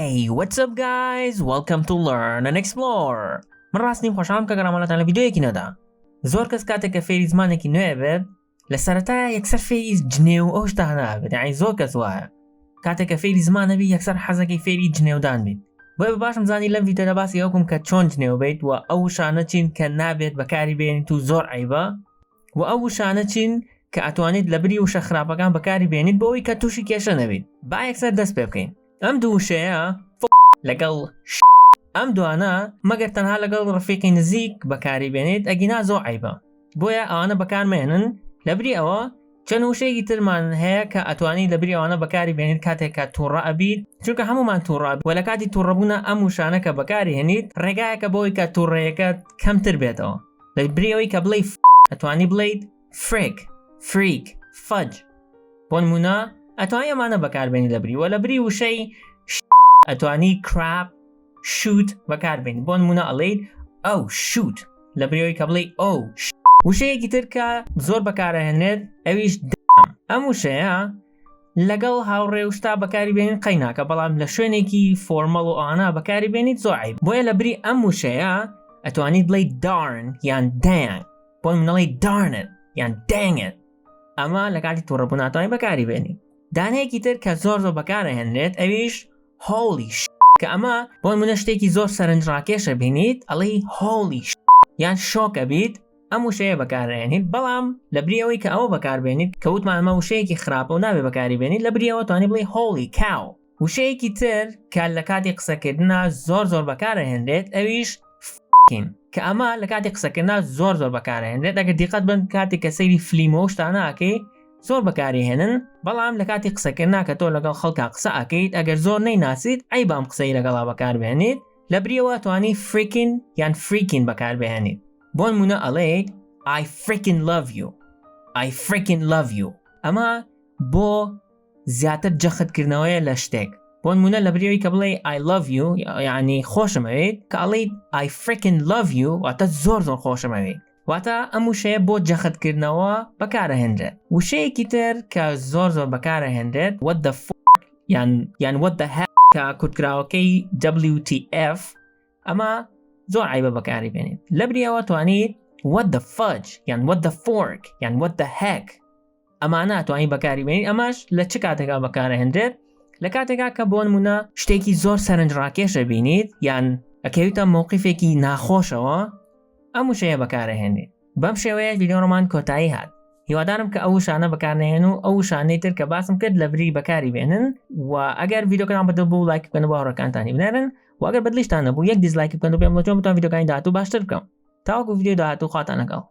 Hey, what's up guys? Welcome to Learn and Explore. من ڕاست نیم خۆشحاڵم کە گەڕامەلاتان لە ڤیدیۆیەکی نوێدا. زۆر کەس کاتێک کە فێری زمانێکی نوێ بێت لە سەرەتایە یەکسەر فێری جنێو و ئەو شتانە نابێت یعنی زۆر کەس وایە کاتێک کە فێری زمان نەبی یەکسەر حەزەکەی فێری جنێودان بیت بۆیە بە باشم زانی لەم ڤیدیۆدا باسی ئەوکم کە چۆن جنێو بیت و ئەو وشانە چین کە نابێت بەکاری بێنیت و زۆر عیبە و ئەو وشانە چین کە ئەتوانیت لە بری وشە خراپەکان بەکاری بێنیت بۆ ئەوەی کە تووشی کێشە نەبیت با یەکسەر دەست پێ بکەین ئەم دوو وشەیە لەگەڵ ئەم دوانە مەگەر تەنها لەگەڵ ڕفیقی نزیک بەکاری بێنیت ئەگینا زۆر عیبە بۆیە ئەوانە بەکارمێنن لەبری ئەوە چەند وشەیەکی ترمان هەیە کە ئەتوانی لەبری ئەوانە بەکاری بێنیت کاتێک کە تووڕە ئەبیت چونکە هەمومان تووڕە و لە کاتی تووڕەبوونە ئەم وشانە کە بەکاری هێنیت ڕێگایەکە بۆی کە تووڕەیەکە کەمتر بێتەوە لە بری ئەوەی کە بڵێی ئەتوانی بڵیت frick freak fudge بۆ نمونە ئەتوانی ئەمانە بەکاربێنی لە بری وە لە بری وشەی ئەتوانی crap shoot بەکاربێنی بۆ نمونە ئەڵێیت oh shoot لە بریەوەی کە بڵێی oh وشەیەکی تر کە زۆر بەکارەهێنرێت ئەویش ئەم وشەیە لەگەڵ هاوڕێ و شتا بەکاری بێنین قەیناکە بەڵام لە شوێنێکی formal و ئانا بەکاری بێنیت زۆر عیب بۆیە لە بری ئەم وشەیە ئەتوانیت بڵێ darn یان dang بۆ منەڵی darn it یان dang it ئەمە لە کاتی تووڕەبوون ناتوانانی بەکاری بێنی دانەیەکی تر کە زۆر زۆر بەکارەهێنرێت ئەویش holy کە ئەمە بۆ منە شتێکی زۆر سەرنجڕاکێشە بینیت ئەڵێی holy یان شۆک ئەبیت ئەم وشەیە بەکارئەهێنیت بەڵام لەبری ئەوەی کە ئەوە بەکاربێنیت کە وتمان ئەمە وشەیەکی خراپە و نابێ بەکاری بێنیت لەبری ئەوە توانی بڵێی holy cow وشەیەکی تر کە لە کاتی قسەکردنا زۆر زۆر بەکارئەهێنرێت ئەویش fucking کە ئەمە لە کاتی قسەکردنا زۆر زۆر بەکارئەهێنرێت ئەگەر دیقەت بن کاتێک کە سەیری فلیم و شتانە ئەکەی زۆر بەکاری هێنن بەڵام لە کاتی قسەکردنا کە تۆ لەگەڵ خەڵکا قسە ئەکەیت ئەگەر زۆر نەیناسیت عەیبە ئەم قسەی لەگەڵا بەکاربهێنیت لە بریەوە توانی frickin یان freakin بەکاربهێنیت بۆ نمونە ئەڵێیت I frickin love you I frickin love you ئەمە بۆ زیاتر جەختکردنەوەیە لە شتێک بۆ نمونە لە بریەوەی کە بڵێ I love you یعنی خۆشم ئەوێت کە ئەڵێیت I frickin love you واتە زۆر زۆر خۆشم ئەوێت واتە ئەم وشەیە بۆ جەختکردنەوە بەکارەهێنرێت. وشەیەکی تر کە زۆر زۆر بەکارەهێنرێت what the fuck یان یان what the hell کە کورتکراوەکەی WTF ئەمە زۆر عیبە بەکاری بێنیت لەبری ئەوە توانیت what the fudge یان what the fork یان what the heck ئەمانە توانی بەکاری بێنیت ئەمەش لە چ کاتێکا بەکارەهێنرێت لە کاتێکا کە بۆ نمونە شتێکی زۆر سەرنجڕاکێشە بینیت یان ئەکەویتە مەوقیفێکی ناخۆشەوە ئەم وشەیە بەکارەهێنێت بەم شێوەیە ڤیدیۆڕۆمان کۆتایی هات هیوادارم کە ئەو وشانە بەکارنەهێن و ئەو وشانەی تر کە باسم کرد لە بری بەکاری بێنن و ئەگەر ڤیدیۆکەتان بەدڵ بوو لایک بکەن و بۆ هاوڕێکانتانی بنێرن و ئەگەر بەدڵیشتان نەبوو یەک dislike بکەن و پێم بڵێن چۆن بتوانم ڤیدیۆکانی داهاتوو باشتر بکەم تاوەکو ڤیدیۆی داهاتوو خواتان لەگەڵ.